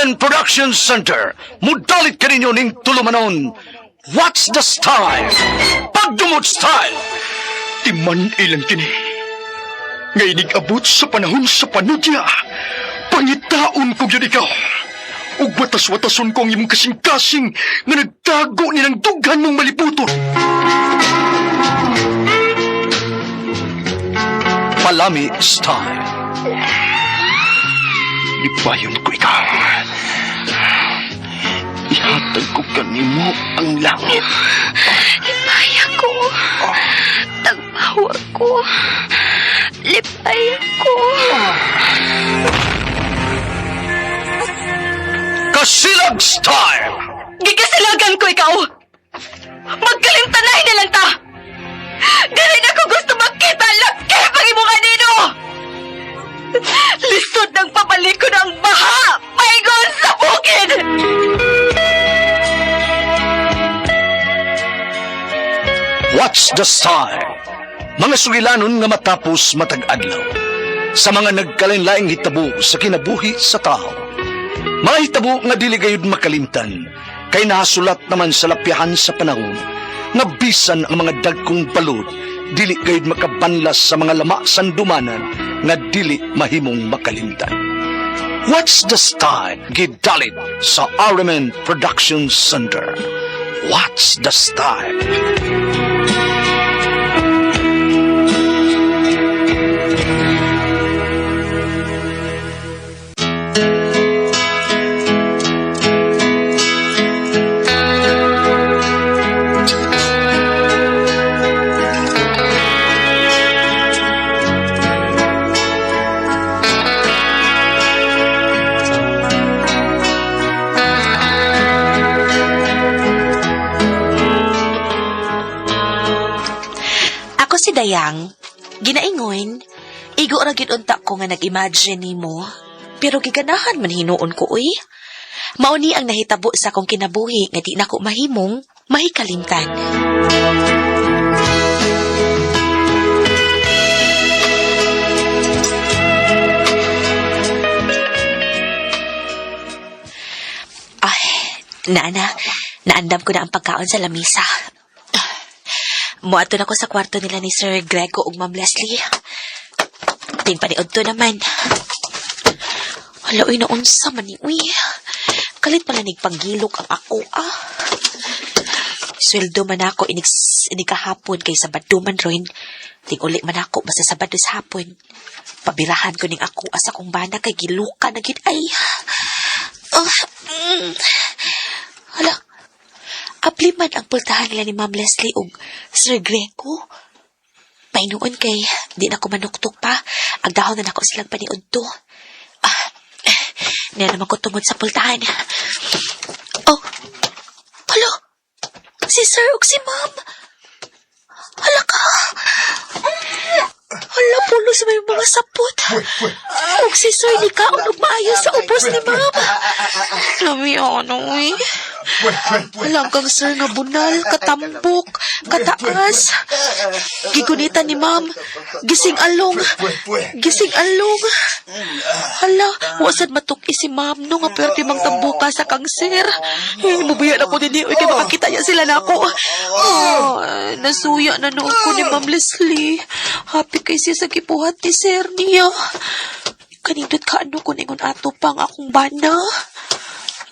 RMN Production Center, mudalit kaninyo ning tulumanon. What's the style? Pagdumot style! Timan ilang kini. Nga inig-abot sa panahon sa panudya, pangitaon ko gyud ikaw. Ug watas-watason ko ang imong kasing-kasing nga nagtago ni ng dughan mong malibuton. Palami style. Lipayon ko ikaw. Ihatag ko kanimo ang langit. Lipay ako. Tagpawa ko. Lipay ako. Kasilag style! Gikasilagan ko ikaw! Magkalimtanay na lang ta! Dili na ko gusto makita ang laki pag imo kanino! Lisod ng pabalik ko ng baha! Paingon sa bukid! What's the style? Mga sugilanon nga matapos matag adlaw. Sa mga nagkalain-laing hitabo sa kinabuhi sa tao. Mga hitabo nga dili gayud makalimtan, kay nahasulat naman sa lapyahan sa panahon, nga bisan ang mga dagkong balod, dili gayud makabanlas sa mga lama sandumanan nga dili mahimong makalimtan. What's the style? Gidalit sa RMN Production Center. What's the style? Ako si Dayang. Ginaingon, igo ra gyud unta ko nga nag-imagine nimo. Pero giganahan man hinuon ko uy. Mao ni ang nahitabo sa akong kinabuhi nga di nako mahimong mahikalimtan. Ay, nana, naandam ko na ang pagkaon sa lamisa. Muadto na ko sa kwarto nila ni Sir Greco ug Ma'am Leslie. Ting paniod to naman. Hala, uy, naunsa man ni, uy. Kalit pala nigpanggilok ang ako, ah. Sweldo man ako inig, inigahapon kay Sabado man ron. Ting uli man ako basta Sabado sa hapon. Pabirahan ko ning ako asa kong bana kay giluka na gid ay. Ah, Hala, apli man ang pultahan nila ni Ma'am Leslie ug Sir Greco. Painuon kay di na ko manuktok pa. Agdahon na nako silang paniud to. Ah, niya naman ko tungod sa pultahan. Oh, hala, si Sir ug si Ma'am. Hala ka. Hala, pulos may mga sapot. Ug si Sir ni kaon og maayo sa ubos ni Ma'am. Lami ano eh. Alam kang sir nga bunal, katambok, kataas. Gigunitan ni ma'am. Gising along. Gising along. Hala, wasad matuki si ma'am no nga pwerte mang tambuka sa kang sir. Eh, mubuya na ko din eh, kay makakita niya sila na ako. Oh, nasuya na noon ko ni Ma'am Leslie. Happy kay siya sa gibuhat ni sir niya. Kanindot ka ano kung ingon ato pang akong bana.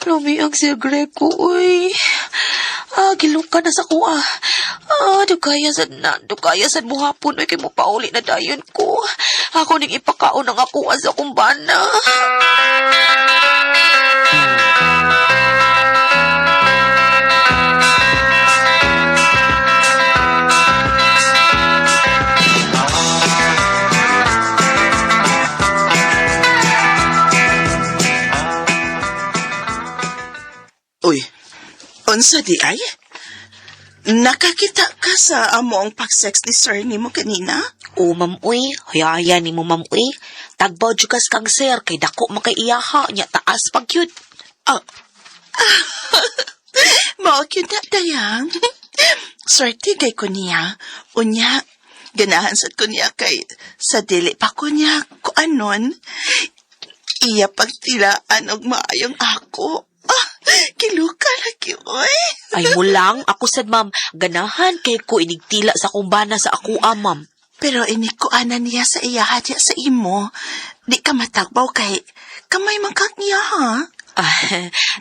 Lumi ang Sir Greco, uy. Ah, gilong ka na sa kuha. Ah, dugaya sad na, dugaya sad mo hapon, uy, kay mo pauli na dayon ko. Ako ning ipakaon ang ako sa akong bana. Uy, unsa di ay? Nakakita ka sa amo ang pag-sex ni sir nimo kanina? O, ma'am, uy, hayaya ni mo, ma'am, uy. Tagbaw jugas kang sir, kay dako man kay iyaha, nya taas pag yun. Ah. Mao gyud na dayang. Swerte kay ko niya. Unya, ganahan sad ko niya kay sa dili pa ko niya ko anon. Iya pagtilaan og maayong ako. Ah, kiluka lagi, oy. Ay mo lang, ako sad ma'am, ganahan kay ko inigtila sa akong bana sa ako ah, ma'am. Pero inikuanan niya sa iya hadya sa imo. Di ka matagbaw kay kamay man kag niya, ha? Ah,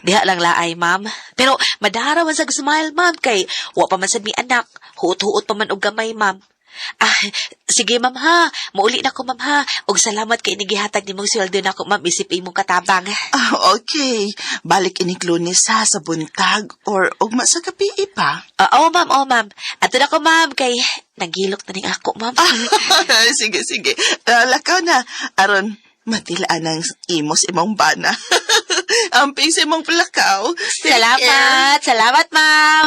diha lang laay, ma'am. Pero madara man sa smile, ma'am, kay wa pa man sad mi anak. Huot-huot pa man og gamay, ma'am. Ah, sige ma'am ha. Mauli na ko ma'am ha. Og salamat kay inigihatag nimong sweldo nako ma'am isip imong katabang. Ah, okay. Balik inig Lunes ha, sa buntag or ugma sa gabi pa. Ah, oh ma'am, oh ma'am. Ato na ko ma'am kay nagilok na ning ako ma'am. Sige, sige. Ah, lakaw na. Aron, matilaan ang imos imong bana. Amping sa imong plakaw. Take care. Salamat, salamat ma'am.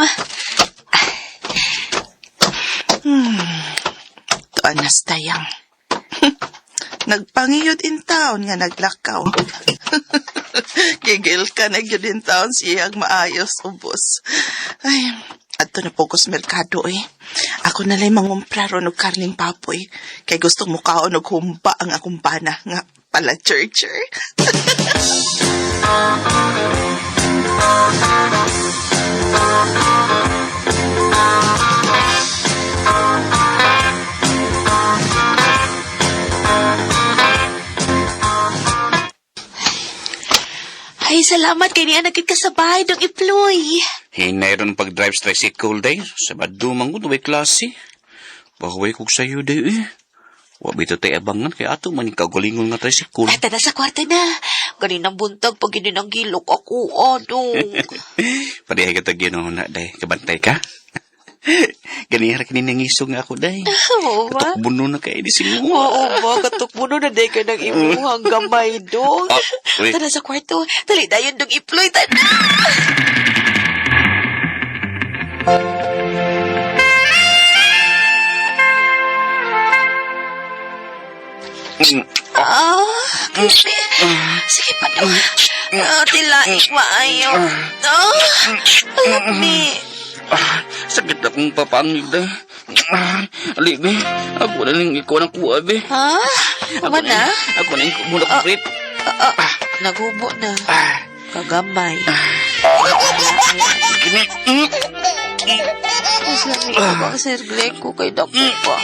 Tuan na tayang. Nagpangiyod in town nga naglakaw. Gigil ka na gyud in town siyang maayos ubos. Ay, adto na po ko sa merkado eh. Ako na lang mangumpra ron og karning baboy. Kay gusto mo kaon og humba ang akong bana nga pala churcher. Ay, salamat kay niya nagkit ka sa bahay dong iploy. Hinay ron pag-drive sa tricycle day. Sabado man ko, duway klase. Bahuway kog sayo day eh. Wabi to tay abangan kay ato man yung kagalingon nga tricycle. Ay, tada sa kwarto na. Ganinang buntag pag ang gilok ako, ano. Pareha ka tag yun na day. Kabantay ka? Ganihara kini nangisog nga ako day. Oo ba? Katukbuno na kay di singo. Oo ba? Katukbuno na day ka ng imuhang gamay dong. Ah, uy. Tara sa kwarto. Dali dayon dong iploy. Tara! Ah, grabe. Sige pa dong. Ah, tilaik maayo. Ah, lami. Ah, sakit akong papangil day. Ah, Ali be, ako na lang ikaw ng kuha be. Ha? Ako Uma na? Ako na yung muna kong trip. Ah, naghubo na. Ah, Kagamay. kini. Mas lami ka bang Sir Glenn ko kay dako pa.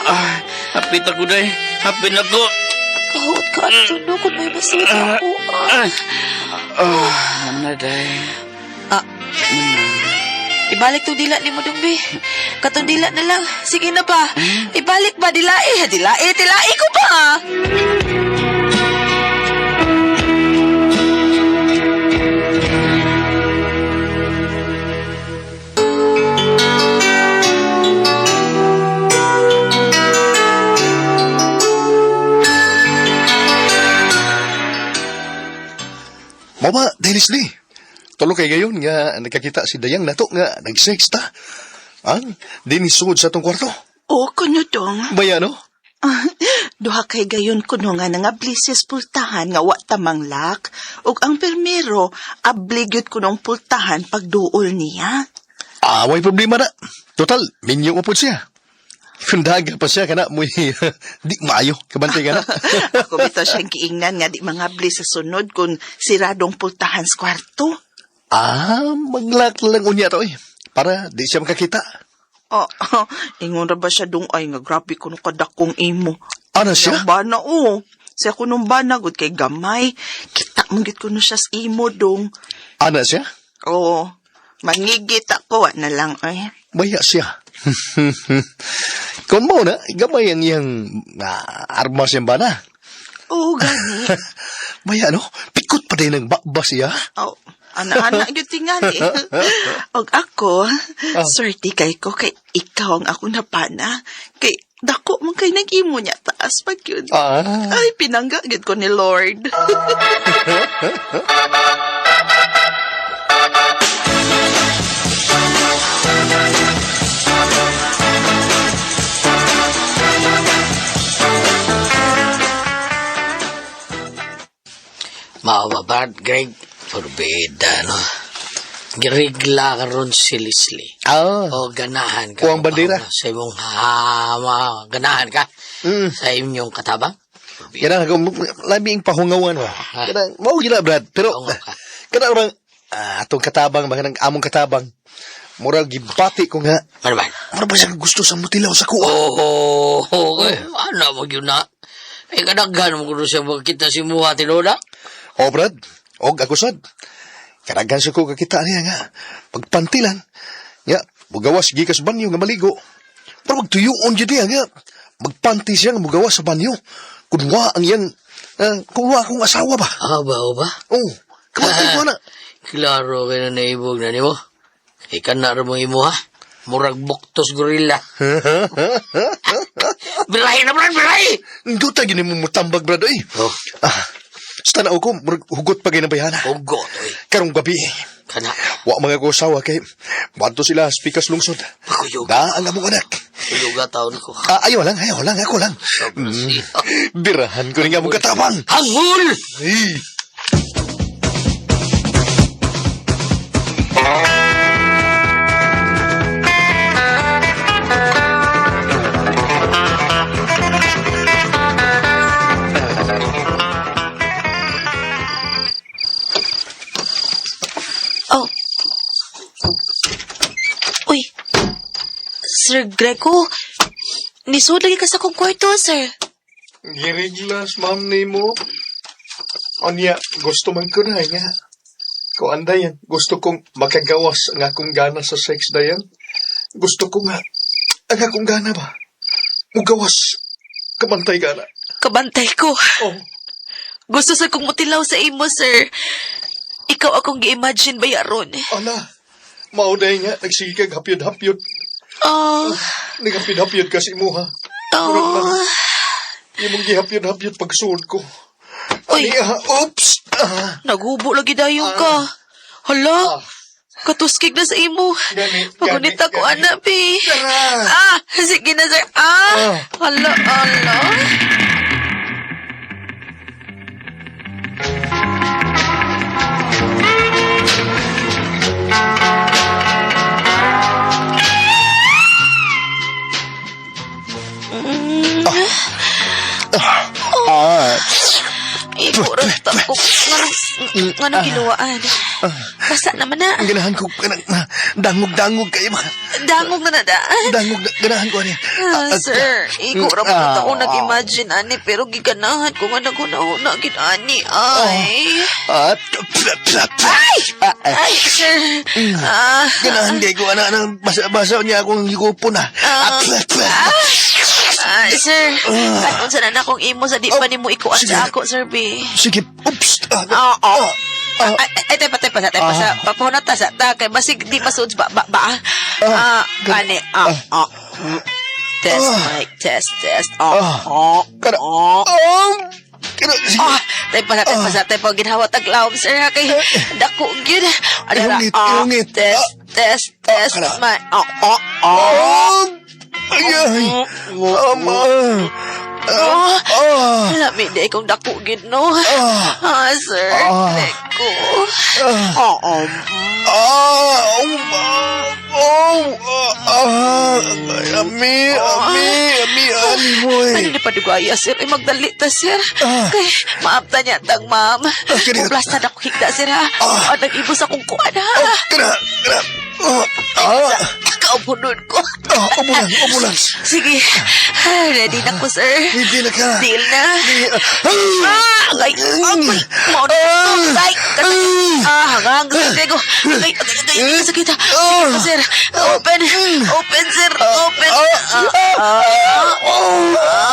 Ah, hapit ako day. Hapit ako. Kahuot ka at tuno kung may masuot ako. Ah. Ay. Ah, na day. Ah. Ibalik to dila ni mo dong be. Katong dila na lang. Sige na ba? Ibalik ba dila eh? Dila eh, tilai ko pa. Mama, Dennis Lee. Tulo kay gayon nga nagkakita si Dayang nato nga nag-sex ta. Ang dinis sugod sa atong kwarto. O, kuno dong. Baya no? Ah, duha kay gayon kuno nga nangabli siya sa pultahan nga wa tamang lak ug ang permero abligyod kunong pultahan pagduol niya. Ah, way problema na. Total, minyo mo po siya. Kung daga pa siya kana mo'y di maayo. Kabantay ka na. Ako bitaw siyang giingnan nga di mangabli sa sunod kung siradong pultahan sa kwarto. Ah, maglak lang unya to eh. Para di siya makakita. Oh, ingon ra ba siya dong ay nga grabe kuno kadakong imo. Ano siya? Siyang bana oh. Siya kunong bana gud kay gamay. Kita man gid kuno siya sa imo dong. Ano siya? Oo. Mangigit ako wa na lang ay. Baya siya. Kung mo na, gamay ang iyang armas siyang bana. Oo, gani. Baya no, pikot pa din ang bakba siya. Oh, ana-ana gyud tingali. Og ako, swerte kay ko kay ikaw ang ako napana. Kay dako man kay nag-imo niya taas pag yun. Ah. Ay, pinangga gyud ko ni Lord. Mao ba, Bart, Greg? Forbida, no? Girigla karon si Leslie. Ah. O ganahan ka. Kuwang bandera. Sa imong hama, ganahan ka. Mm. Sa inyong katabang. Sorbida. Kanang ako labing pahungawan ba. Kanang mao gila Brad, pero Hungaw ka. kanang orang atong katabang ba kanang among katabang. Murag gibati ko nga. Ano ba? Murag ba siya gusto sa mutilaw sa kuha? Oh, okay. Ano mo yun na? Eh, kadaghan mo kuno siya makita si Muha tinuna. Oh, Brad. Og ako sad. Kadaghan sa ko kakita niya nga. Pagpanti lang. Nga, mugawas gikas banyo nga maligo. Pero magtuyuon jud niya nga. Magpanti siya nga mugawas sa banyo. Kunwa ang iyang, kunwa akong asawa ba? Ah, ba, o ba? Oh, kamantay ko na. Klaro kay na naibog na nimo. Ikan na mo imo ha. Murag buktos gorilla. Birahi na brad, birahi! Duta gini mo mutambag, Brad, oy. Oh, Ah, sa tanaw ko, murag hugot pa ginabayana. hugot oy. Karong gabi, Kana, wa mga ko asawa kay Wanto sila spikas lungsod. pakuyog. Da ang among anak. Kuyuga taon ko. Ah, ayaw lang, ako lang. Sobra siya. Birahan ko rin nga mong katabang. Hangul! Ay. Oh. Uy. Sir Greco, nisud lagi ka sa akong kwarto, sir. Giriglas, ma'am nimo. Onya, gusto man ko na nga. Kuan dayan, gusto kong makagawas ang akong gana sa sex dayan. Gusto ko nga, ang akong gana ba? Mugawas, kamantay gana. Kabantay ko. Oh, Gusto sa kong mutilaw sa imo, sir. Ikaw akong gi-imagine ba yaron? ala, mao day nga, nagsige kag hapyod-hapyod. Oh, Naghapyod-hapyod kasi imuha. oh. Imong gihapyod-hapyod pagsuod ko. Uy. Ani, ah, oops! Ah, Naghubo lagi dayon ka. Hala, katuskig na sa imo. Gani, Pagunita gani, ko, gani. anak, pi. Tara! Ah, sige na, sir. Ah, hala, hala. Ah, Ikurat ako. Nganong, nganong giluwaan. Basta naman na. ang ganahan ko, kanang, dangog-dangog kayo ba? Dangog na nadaan. Dangog, ganahan ko niya. Ah, sir, ikaw ra po na ako nag-imagine, ani, pero giganahan ko nga naghuna-huna, gid ani, ay. At, Ay! Ay, sir. Ah, Ganahan kay ko, ana, ana, basa-basa niya akong higupon, ah. Ah. ah, sir, kanon sa na akong imo sa di pa nimo ikuan Sige. sa ako, sir, B. Sige, oops. Ah, Oo. ah, ah, Ay, ay, tay pa, tay pa, tay pa, sa, papunat ta sa, ta, kay basig di masuod ba, ba, ba, ah, ani, ah, ah, test, mic, test, test, oh, oh, Kana- oh, kana, sige. Ah, tay pa, tay pa, tay pa, ginhawa taglawom, sir, ha, kay dako gyud. Ano na, Ihungit, ah, ihungit. test, test, test, kana. mic, oh, oh, oh, Ah, ay, ay. Ama. oh. Ah, Lami di akong dako gyud, no? Ah. Ah, sir, Ah. ko. Oh, oh, ah, oh, ah, oh, ah, ah, ay, ami, ami, ami, ani mo eh. Ano ni padugaya, sir? Ay, magdali ta, sir. Ah. Kay, maabta niya tang, ma'am. Ah, kani- Puplasta na ko higda, sir, ha? Ah. Ah, nag-ibos akong kuan, ha? Oh, kana, kana. Ah, ah, Kaupunon ko. ah, ubo lang, ubo lang. Sige. Ah, ready na ko, sir. Hindi na ka. Deal na. Ah! Ah! Agay! Agay! Mauna na. Agay! Ah, hangang. Sakit ko. Agay! Agay! Agay! Sakit. Sige pa, sir. Open. Open, sir. Open. Ah, ah, ah.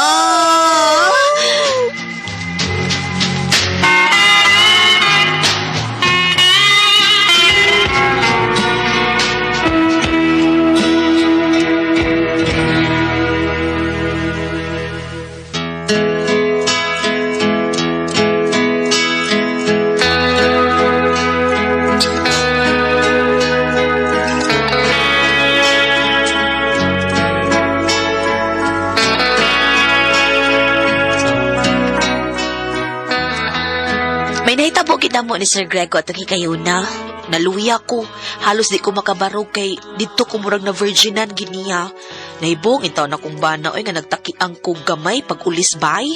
May nahitabo gid namo ni Sir Greco at ang higayuna. Naluya ko. Halos di ko makabarog kay didto ko murag na virginan giniya. Nahibong intaw na kong bana oy nga nagtaki ang kog gamay pag ulis bay.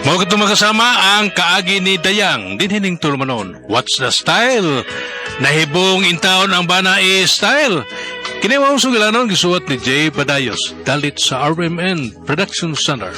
Mao kadto, mga kasama, ang kaagi ni Dayang dinhining tulumanon. What's the style? Nahibong intawon ang bana i style. Kini mao sugilanon, gisuwat ni Jay Badayos dalit sa RMN Production Center.